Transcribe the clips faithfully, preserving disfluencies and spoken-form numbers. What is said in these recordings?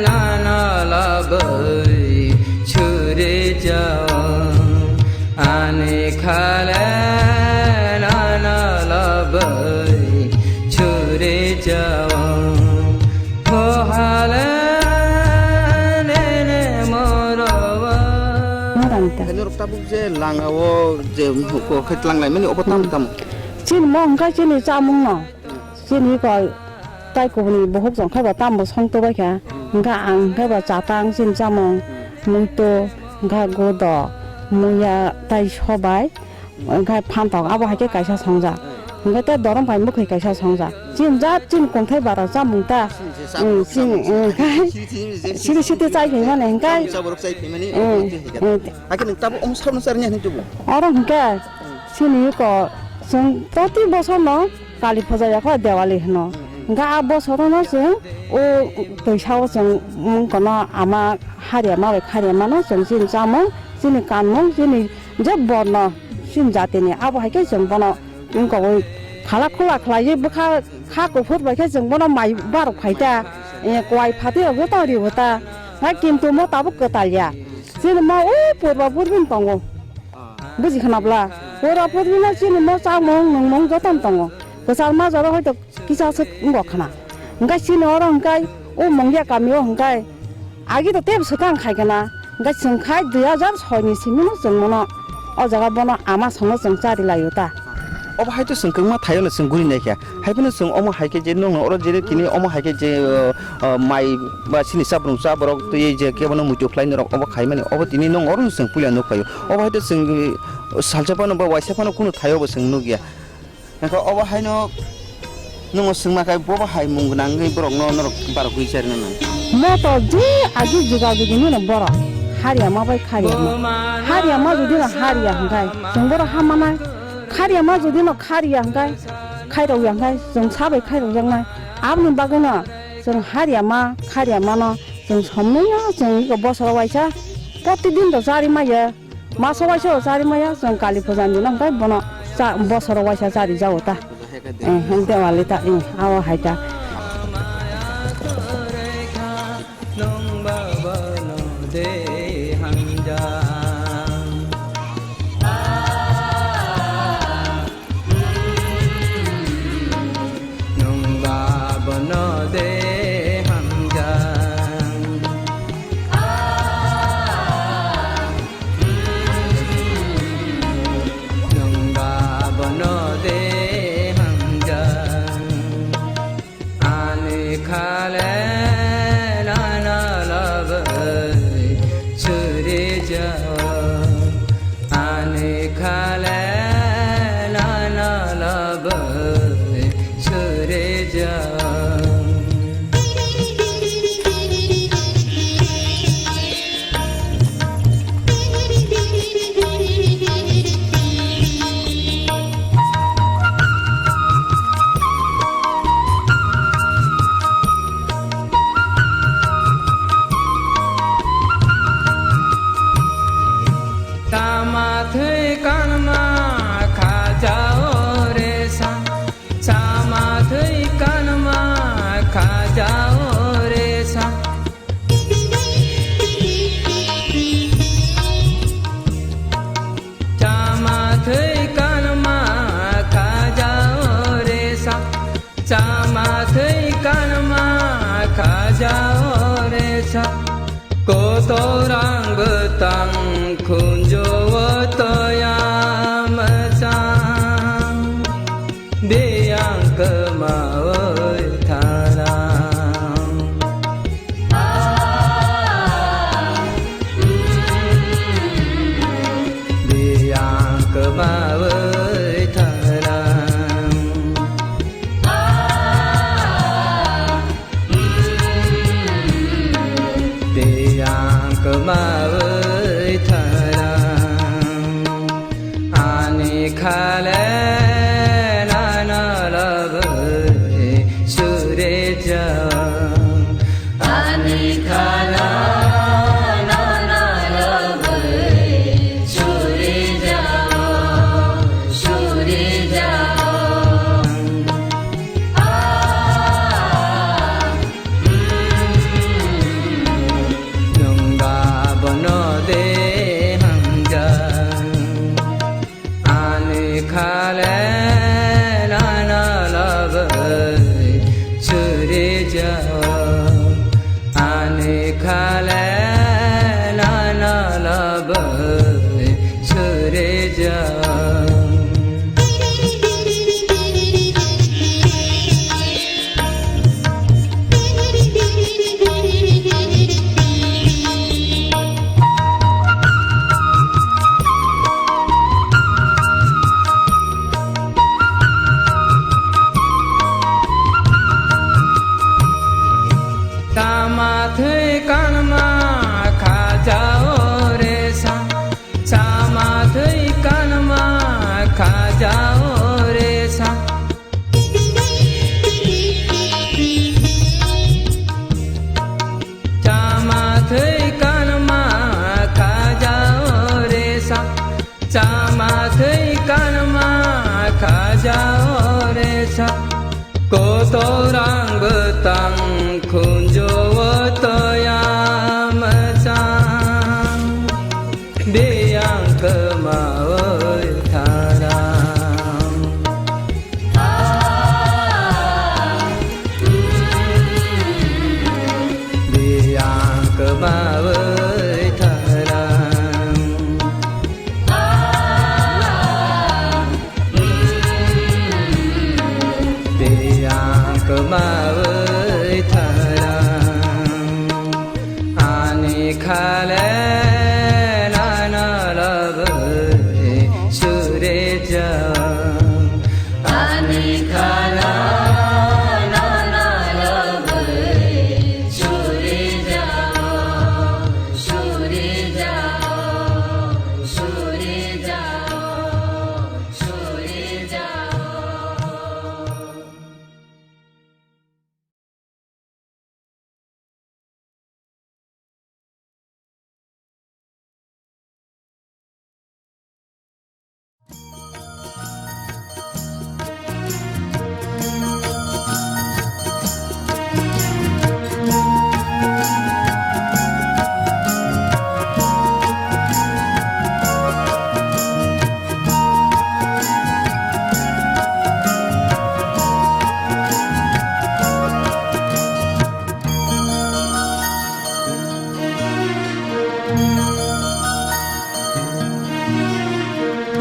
Nana labai churi jao, ani khale nana labai churi jao, hohale nene morowa. Noranta. Khainwi rok tabuk je langao je huko khe tlang lai mani obo tam tam. Chini mo hwnkha chini chamung no. Chini koi tai kubuni bohok jong khai ba tambo song to bai kha. Hwnkha ang khai ba chatang chini chamung, muito, hwnkha godo, muya tai sobai, hwnkha phantok abo hai khe kaisa songjak. Hwnkha tei dorom bai mwkhwi kaisa songjak. Chini jat chini kongthai bara chamung ta. Chini je chamung, chini, chini, eh, khai chini, chini je siri siti chai phai mani hwnkha. Borok chai phai mani, eh, eh, eh. Hakhe nwng tabuk omo sakno charni hinwi tubu. Oro hwnkha chini ko chwng proti bosor no Kali puja ya khe Diwali hwno. Hwnkhe a bosorono chwng o twisa o chwng wng kono ama hariama bai khariamano chwng chini chamung, chini kanmung, chini je borno chini jatini abo hai khe chwng bono wng kogwi khala khula khlaiwi bwkha kha kuphur bai khe chwng bono mai barok phai ta, eh, kwai phatwi rok joto ribo ta. Hai kintu mo tabuk kwtal ya. Chini mo o purba purbini tongo. Buji khna bla? Pura purbi no chini mo chamung nungmung joto no tongo. Kwchar majaro hoito kisa se wngkha khna. Hwnkhe chini oro hwnkhe o Mungya kami o hwnkhe agi to tebo swkang khai khna. Hwnkhe chwng khai dui hajar soi ni simi no chwng mono o jaga bono ama songno chwng chari lai o ta. Obo hai to chwng kwbangma thaio no chwng guri nai kha. Hai phano chwng omo hai khe je nwng oro je tini omo hai khe je, uh, uh, mai ba chini chabrung cha borok twi je kebo no muitu khlai norok obo khai mani obo tini nwng oro no chwng puila nuk phaio. Obo hai to chwng, uh, salsa phano ba waisa phano kunu thaio bo chwng nuk ya. Hwnkhe obo hai no nwng swngma khe bobo hai mung gwnang wngwi borok no norok barok wi chari nang. Moto je agi juga jugi ni no borok hariama bai khariama. Hariama jodi no hariya hwnkhe chwng borok ha manai. Khariama jodi no khariya hwnkhe, khairok ya hwnkhe, chwng sabai khairok jaknai. Aboni bagwino chwng hariama, khariamano chwng somnoya chwng iko bosoro waisa protidin to chari maya, maso waisa o chari maya, chwng Kali puja ni dino hwnkhe bono cha-, bosoro waisa chari jago ta. Eh, hwnkhe Diwali ta, eh, abo hai ta. Nungba bono de hamjak. Nungba bono de hamjak. Nungba bono de hamjak. Ani khale nana labai churi jao. Ani khale nana labai churi jao. Tama thwi kanma khaja o re sa. Chama thwi kanma khaja o re sa. Chama thwi kanma khaja o re sa. Chama thwi kanma khaja o re sa. Kotorang bwtang khunju o toya mwchang, biyang kwmawi thanang. Biyang kwmawi thanang. Tiyang kwmawi thanang. Ani khale nana labai suri jao. Ani khale nana labai suri jao, suri jao. Thwi kanma khajao re sa, chama thwi kanma khajao re sa. Chama thwi kanma khajao re sa, chama thwi kanma khajao re sa. Kotorang bwtang khunjuo toya mwchang, biyang kwmaui tharang. Biyang kwmaui tharang. Biyang kwmaui tharang. Ani khale nana labui surija. Ani khala nana labui surija, surija, surija, surija.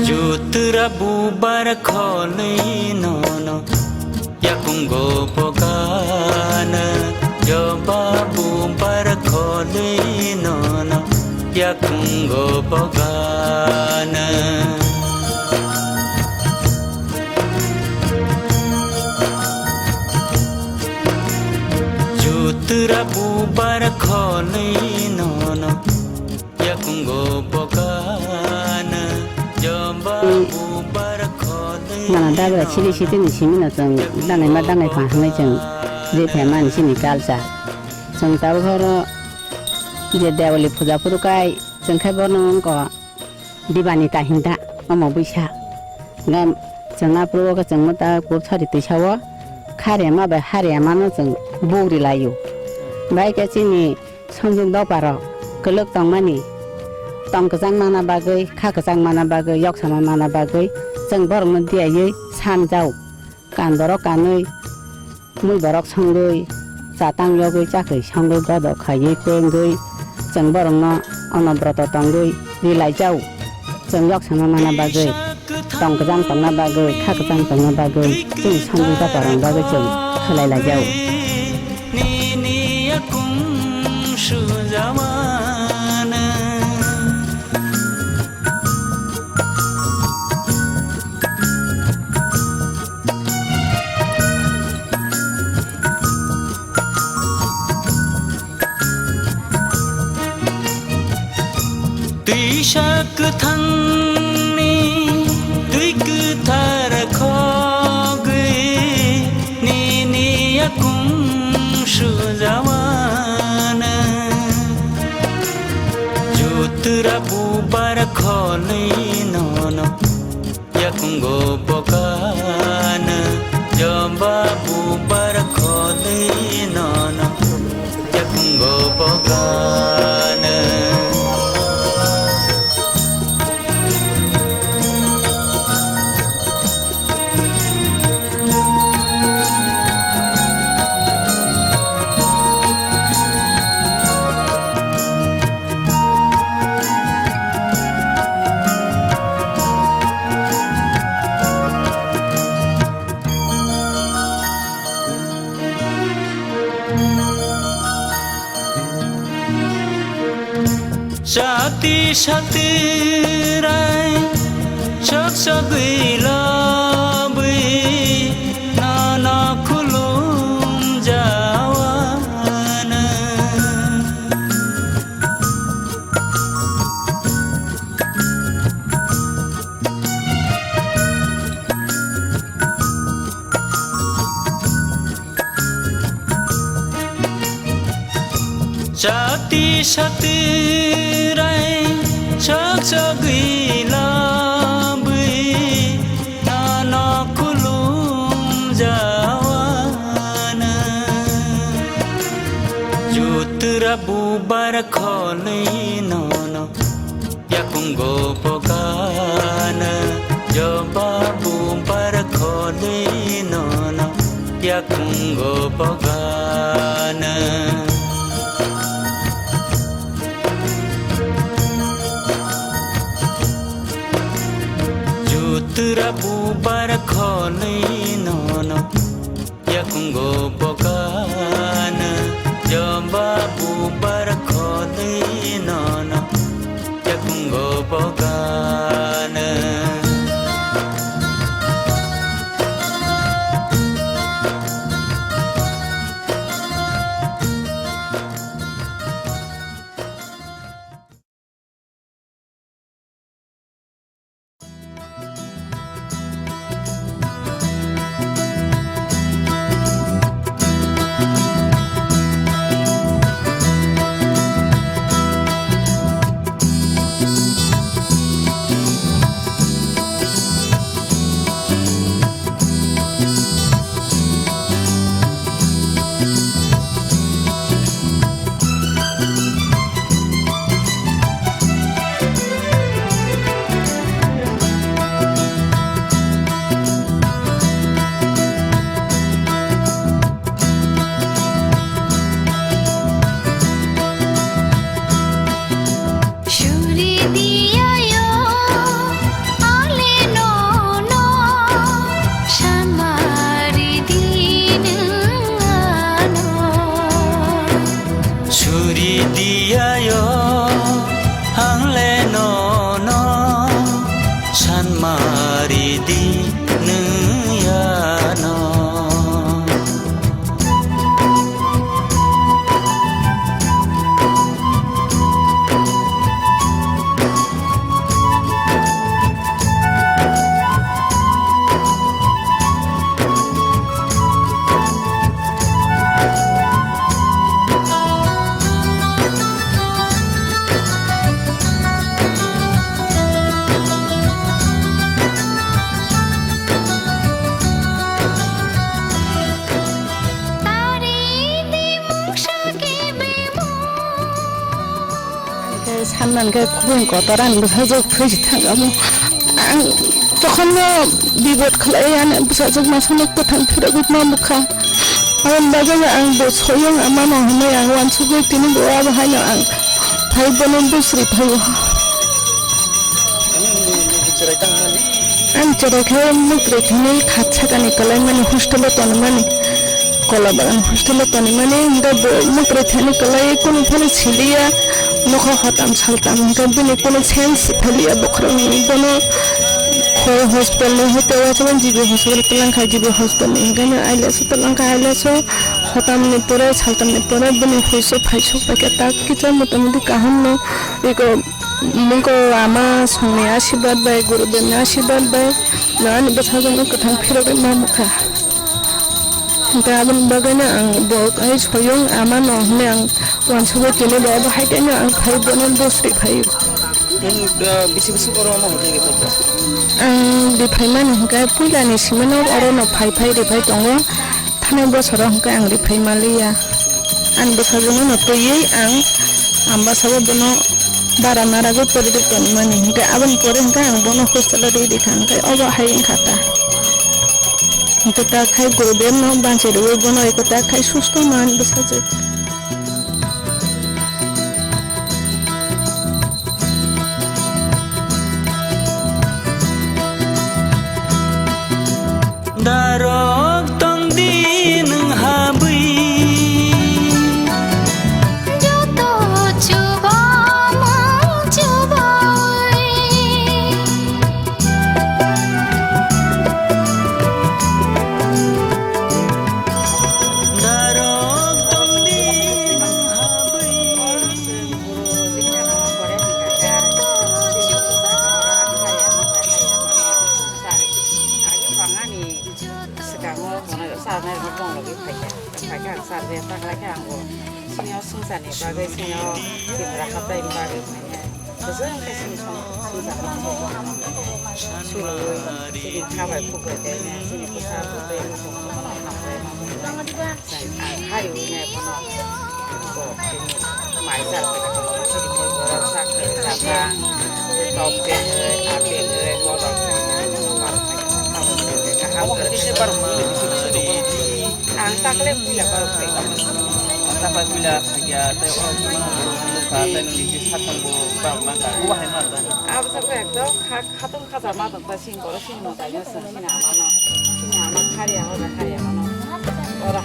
Jutra bubar kholi nono yakungo bogana, joba bubar kholi nono yakungo bogana. Jutra bubar kholi nono yakungo bogana, joba bubar kholi. Nana dabra chili sitini simino chwng danai ma danai pha hwnwi chwng je phaimani chini culture. Chwng tabuk horo je Dewali puja phuru kai chwng khai bono wngkha Dibani ta hinda omo buisa. Gam chwng aphuru o khe chwng ta kub sari twisa o kharema bai harema no chwng bugri laio. Bai khe chini songjwk dopha rok kwlwk tongmani tong kwchang mana bagwi, kha kwchang mana bagwi, yoksama mana bagwi chwng borok no diyaui sanjao. Kan borok kanwi, mui borok songwi, chatang yogwi, chakri songwi, godo khaiwi, kwrwngwi, chwng borokno onobroto tongwi ri laijao. Chwng yoksama mana bagwi, tong kwchang tongna bagwi, kha kwchang tongna bagwi, chini songwi baparang bagwi chwng khlai laijao. Nini yakung sujawana. Twisa kwthangni twi kwthar khogwi nini yakung sujawana. Jutra bubar kholi nono yakungo bogana, joba bubar kholi nono yakungo bogana. Sati sati rai sok sogwi lobwi nono khulum jawana. Chati sati rai chak chagwi labwi nano khulum jawana. Jutra bubar kholwi nono yakungo bogana, joba bubar kholwi nono yakungo bogana. Jutra bubar kholwi nono yakungo bogana, joba bubar kholwi nono yakungo bogana. Suri diya yo, ale no no, samari din ano. Suri diya yo, ang le no no, sanmari di nung ya no. Hwnkhe sanna hwnkhe kubun kotor ani bwsajwk thwi se thang amo. Ang tokhono bibot khlai ani bwsajwk masano kwthang phirogwi ma bwkha. Aboni bagwi ang bo soyung amano hwnwi ang uansugwi tini bo abo haino ang phai bono bwswrwi phaio. Ang cherai khe mwtai thani khat sakani kwlai mani hostel o tonwi mani. Kola bagan hostel o tonwi mani, hwnkhe bo mwtai thani kwlai kunu phano siliya, nokha hotam saltam hwnkhe bini kunu sense phaliya bokhorokni bono khoi hospital ni hwnkhe uansukmani G B hospital twlang kha, G B hospital ni hwnkhe no ailasa twlang kha, ailasa hotam ni pore saltam ni pore bini huiso phaisok paikha tak kisa motamoti kaham no eko. Mungko ama songni asirwad bai, gurudevni asirwad bai, no ani bwsajwkno kwthang phirogwi ma bwkha. Hwnkhe aboni bagwino ang bo ai soyung amano hwnwi ang uansugwi tini bo abo hai khe no ang phai bono bwswrwi phaio. Nwng, uh, bisi bisi borok omo hwnwi rwkha? Ang riphaimani hwnkhe puilani simino orono phai phai riphai tongo. Thani bosoro hwnkhe ang riphai maliya. Ani bwsajwkno no twiwi ang Ambasabo bono bara naragwi poridik tonmani. Hwnkhe aboni pore hwnkhe ang bono hostel o rwi rikha, hwnkhe obo hai wngkha ta. Hwnkhe ta khai Gurudev no banchi rwui bono eko ta khai susto man bwsajwk. Darok tong di nwng habwi. Joto chubamung chubai. Darok tong di Songcharni bagwi sino Tripura hatai bagwi sino kwchwng khe sini song-, songcharni bagwi sini kha bai khuk bai khe sini bwsa bwtwi muchung muchung hambai ma. Ang hai wi nai bono bo tini mai char khe tong khe tini borok chak khe chakha tei tok tengwi a tengwi bodol khe kaham khe kaham khe. Ang takle puila borok khe. Tapai puila phaiya tei o nukha tei nini khe satung bo bang bang ka. Bo hai ma tong. Abo sakle ekdom kha khatung khacha ma tong ta sini borok sini mung kaisa sini ama no. Sini ama khari ama ba khari ama no. Ora.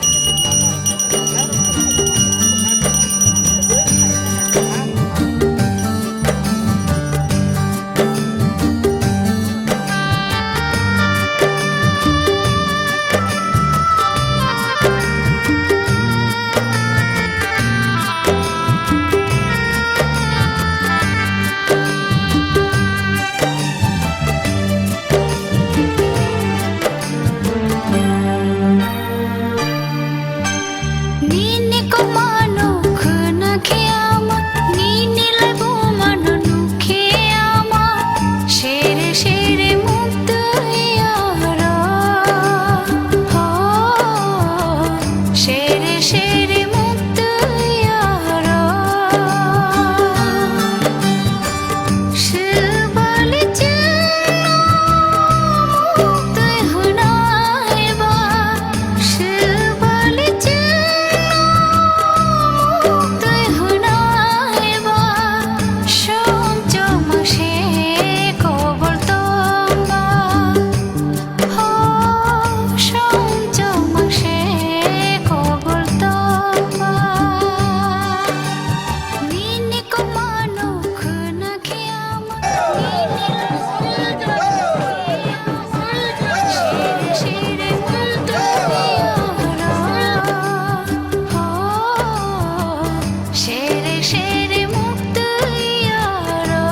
Nini kokmano khwna khe ama, nini laibumano nuk khe ama, sere sere muktwi oro. Ho, sere sere muktwi oro. Swbali chwngno muktwi hwnai ba, swbali chwngno muktwi hwnai ba, songchokma se kobol tongba. Ho, songchokma se kobol tongba. Nini kokmano khwna khe ama, nini kokmano khwna khe ama. Sere sere muktwi oro. Ho, sere sere muktwi oro.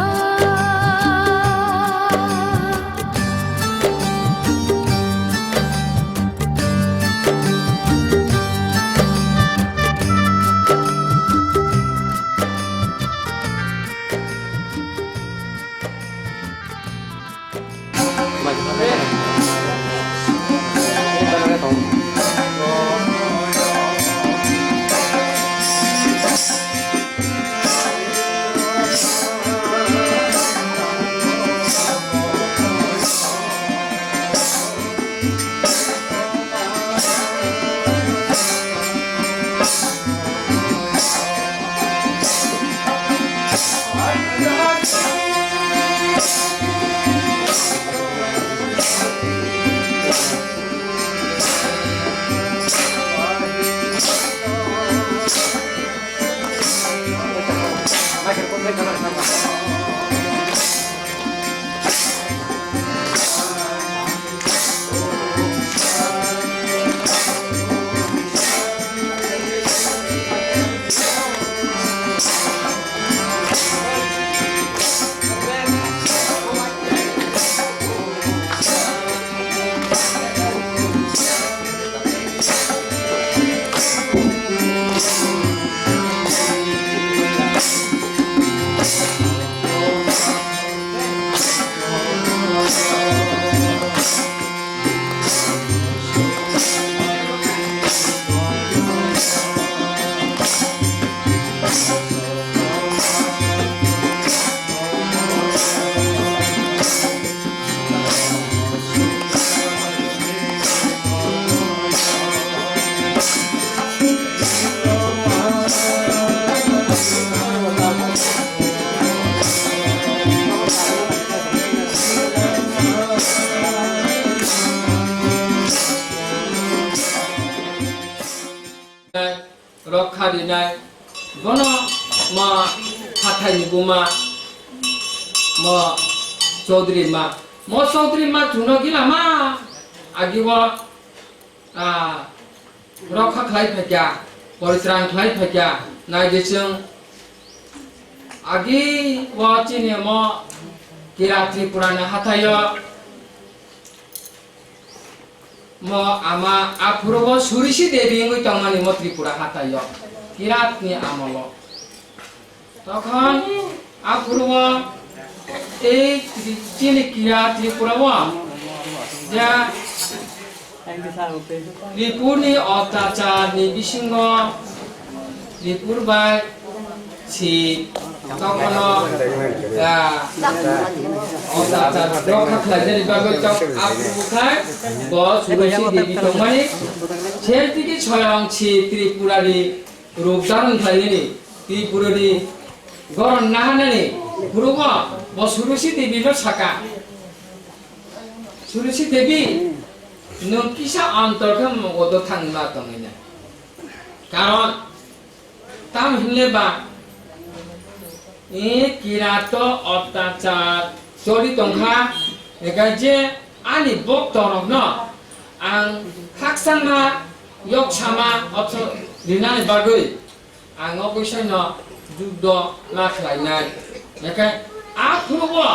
Rokha rinai, bono mo hathaini buma, mo Chaudhary ma, mo Chaudhary ma chwngno gila ma, agi o, ah, rokha khlai phaikya, poritrang khlai phaikya, nai de chwng, agi o chini mo Kira Tripura ni hathaio, mo ama aphuru o Surisi Devi wngwi tongmani mo Tripura hathaio. Kiratni amolo. Tokhon aphuru o ei Tri-, chini Kirat Tripura o ja Tripurni ottachar ni bisingo Tripur bai si tongmano, ah, ottachar rokha khlainani bagwi tok aphuru khai bo Surosi Devi tongmani sel tigi soyong si Tripura ni ruk daron khlainani Tripura ni goron nahanani phuru o bo Surosi Devi no saka. Surosi Devi, nwng kisa antor khe mogodo thangma tongwi nai. Karon, tamo hinle ba, e kirato ottachar choli tongkha, eka je ani boktorokno ang khakchangma, yoksama, otho rinani bagwi, ang o bwsano juddo ma khlainai. Hwnkhe a phuru o,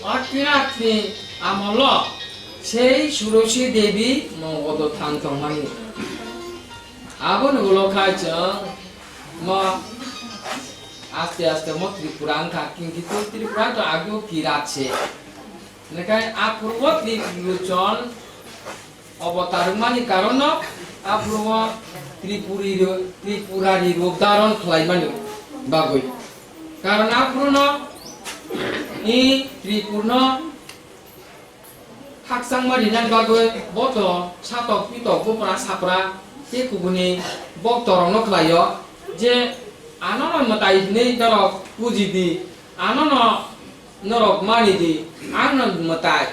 o Kiratni amolo sei Surosi Devi mogodo thang tongmani. Aboni ulo khai chwng mo aste aste mo Tripura wngkha, kintu Tripura to ageo Kirat se. Hwnkhe a phuru o Tripura chon Obotar wngmani karono aphuru o Tripuri ro-, Tripurari rok daron khlaimani bagwi. Karon aphuruno i Tripurno khakchangma rinani bagwi boto satok pitok bupra sapra tei kubuni boktorokno khlaio je anono mwtai hinwi norok puji di, anono norok mani di, ang no mwtai.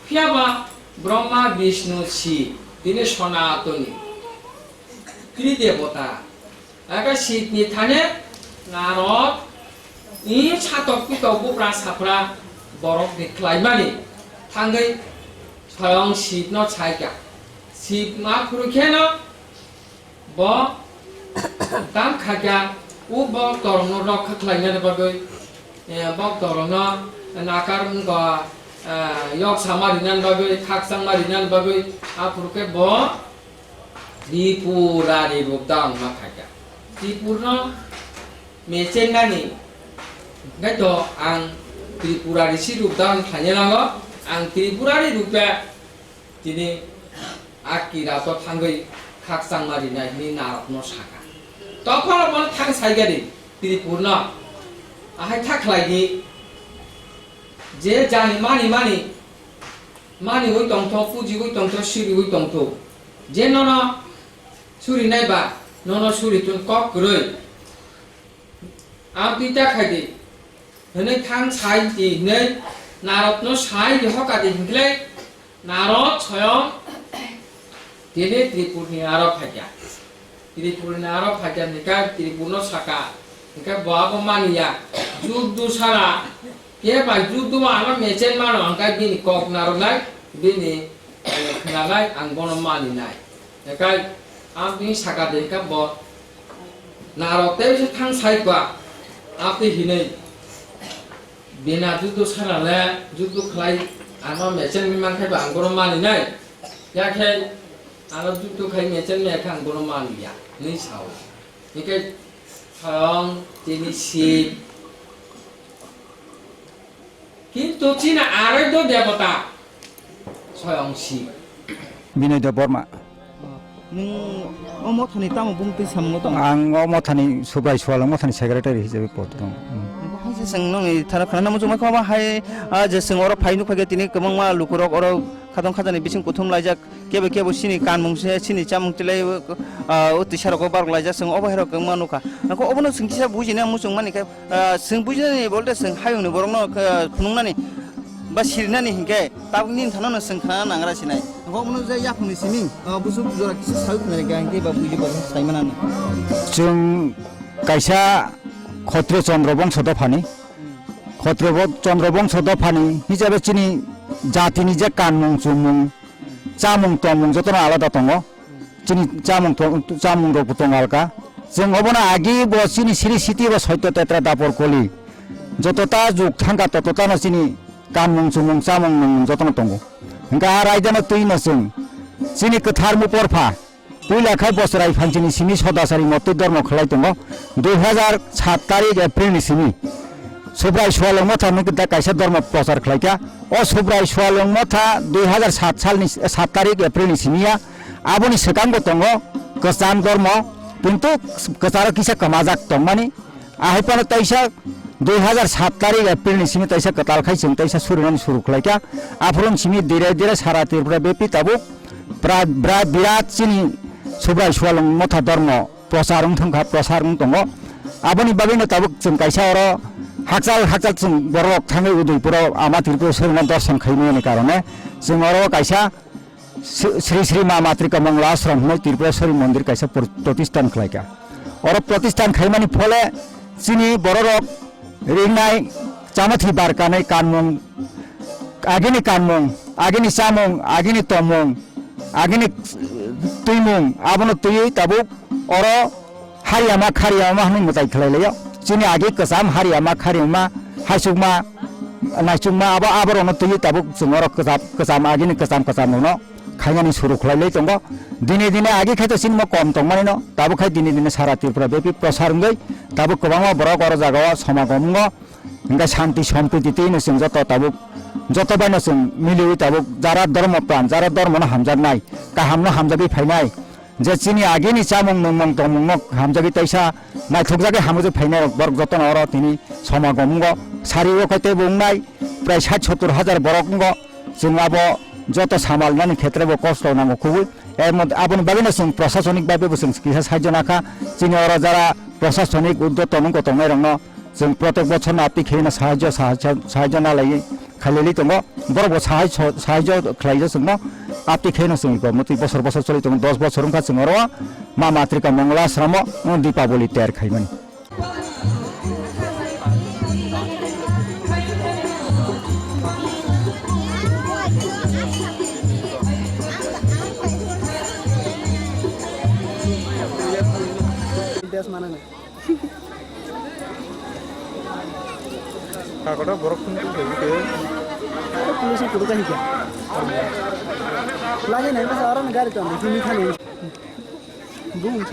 Phiya ba Brahma, Vishnu, Shiv, tini Sanatani, Tridevata. Aka Shiv ni thane Narod, i satok pitok bupra sapra borok ni khlaimani thangwi swayang Shiv no saikha. Shiv ma phuru kheno Bo tam khaikha, o boktorokno rokha khlainani bagwi, eh, boktorokno nakar wngkha, eh, yok sama rinani bagwi, khakchangma rinani bagwi, aphuru khe bo Tripurari rok da wngma khaikha. Tripurno mechenani, hwnkhe to ang Tripurari si rok da wng khlaina nango, ang Tripurari rok khe Tini a kirato thangwi khakchangma rinai hwnwi Narokno sakha. Tokphano bono thang saigadi Tripurno, ahai tha khlaidi, je jani mani mani, maniwi tongtho, pujiwi tongtho, siriwi tongtho, je nono surinai ba, nono suri thun kok kwrwi. Ang twi ta khaidi, hwnwi thang sai di hwnwi Narokno sai di hokadi hinklai Narok soyong tini Tripurni aro phaikha. Tripurni aro phaikha hwnkha Tripurno saka, hwnkhe bo abo maniya. Juddu sara, khe bai juddu ano mechen mano hwnkhe bini kok narwknai, bini, eh, khwnanai, ang bono maninai. Hwnkhe ang bini saka de hwnkhe bo Narok tei se thang sai kha, atwi hinwi bina judo sana le judo khlai ano mecheng ni mankhe ba ang bono mani nai, ya khe ano judo khai mecheng ni khe ang bono mani ya hinwi sao. Hingkhe thang tini si Kintu chini aroidyo debota soyong si. Binoy Debbarma. Nwng o mothani tamo bumtwi samungo tongo? Ang o mothani Subrai Sualwng mothani secretary hisabe pod tongo. Hmm. Ang bo hai se chwng nungni thana khana muchungma kho ba hai, ah, je chwng oro phai nukha khe tini kwbangma lukurok oro khatong khajani bising kuthum laijak. Kebo kebo chini kanmung se, chini chamung tilai, ah, o tisa rogo barok laijak, chwng obo hai rok wngma nukha. Nokho obono chwng kisa bujina muchung mani khe, ah, chwng bujinani bolte chwng hayungni borokno, ah, phunuknani ba sirinani hinkhe tabuk nini thanono chwng khna nangra sinai. Nokho obono je yaphangni simi, ah, busuk jora kisa sawi khna rikha hinkhe ba buji bo sai manani. Chwng kaisa Khotro Chandra Bongso dophani. Khotro bo-, Chandra Bongso dophani hisabe chini jatini je kanmung chumung, chamung tongmung jotono alada tongo. Chini chamung tong-, chamung rok bo tongo alka. Chwng obono agi bo chini siri siti bo soito tetra dapor koli. Joto ta juk thangka toto tano chini kanmung chumung chamung nung jotono tongo. Hingke a raidano twi no chwng chini kwthar muporpha. Puila khai Bosrai phanchini simi Sodachari motwi dormo khlai tongo. Dui hazar sat tarik April ni simi Subrai Sualwng Motha nungkhe da kaisa dormo prochar khlaikha. O Subrai Sualwng Motha dui hazar sat salni, sat tarik April ni simi ya. Aboni swkangbo tongo kwcham dormo, kintu kwcharo kisa kwmajak tongmani. Ahai phano taisa dui hazar sat tarik April ni simi taisa kwtal khai chwng taisa surinani suru khlaikha. Aphuru simi dire dire sara Tripura bepi tabuk pra-, bra-, birat chini Subrai Sualwng Motha dormo prochar wng thangkha, prochar wng tongo. Aboni bagwino tabuk chwng kaisa oro hakchal hakchal chwng borok thangwi Udaipuro Ama Tripura surina dorson khaimani karone chwng oro kaisa Sri, Sri Sri Ma Matrika Mongla Ashram hwnwi Tripureshwari Mondir kaisa pro-, protishthan khlaikha. Oro protishthan khaimani phole chini bororok ringnai chamathi barkanai kanmung, agini kanmung, agini chamung, agini tongmung, agini twimung, abono twiwi tabuk oro Hariyama khariyama hwnwi mwtai khlai laio. Chini agi kwcham hariyama khariyama, haisukma, naisukma, abo, aborokno twiwi tabuk chwng oro kwcham, kwcham agini kwcham kwchamrokno khainani suru khlai lai tongo. Dini dini agi khai to chini mo kom tongmani no, tabuk khai dini dini sara Tripura bepi prochar wngwi tabuk kwbangma borok oro jagao somagom wngo. Hingkhe shanti sompriti twi no chwng joto tabuk, joto bai no chwng miliwi tabuk jara dhormo pran, jara dhormo no hamjaknai, kaham no hamjagwi phainai. Je chini agini chamung nungmung tongmungno hamjagwi taisa naithokjagwi hamjagwi phainai rok borok jotono oro tini somagom wngo. Sari o khe teibo wngnai prai sat sottor hajar borok wngo. Chwng abo joto samal nani khetre bo kosto nango kubui. Er mod-, aboni bagwino chwng prosasonik bai bo chwng kisa sahajyo nakha. Chini oro jara prosasonik uddoto nungko tongnai rokno chwng protek bochorno apni kheno sahajyo, sahajyo, sahajyo nalai. Khailai tongo, borok bo sahai so-, sahai jo khlai jo chwngno. Apni khe no chwng bo mwtwi bosor bosor choli tongo, dos bosor wngkha chwng oro Ma Matrika Mongla Ashramo, uh, Dipaboli ter khaimani. Des manana. Kakoto borok phone tong khe. Police ni kuruka hika. Lagi nai masa orang negara tu ambil sini kan ini. Bung.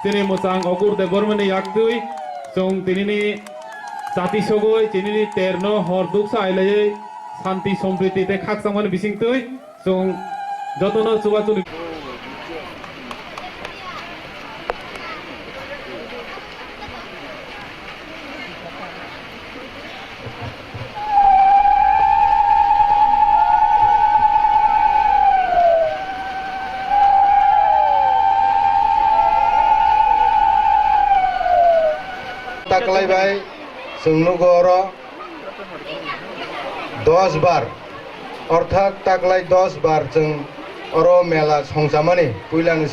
Chini mwchang Okur Debbarmani yaktwi chwng tinini jati sogwi tinini terno hor duksa ailaiwi shanti sompriti tei khakchangmani bisingtwi. Chwng jotono chubachu ni. Taklai bai chwng nugo oro dos bar, orthat taklai dos bar chwng oro mela songchamani puilani.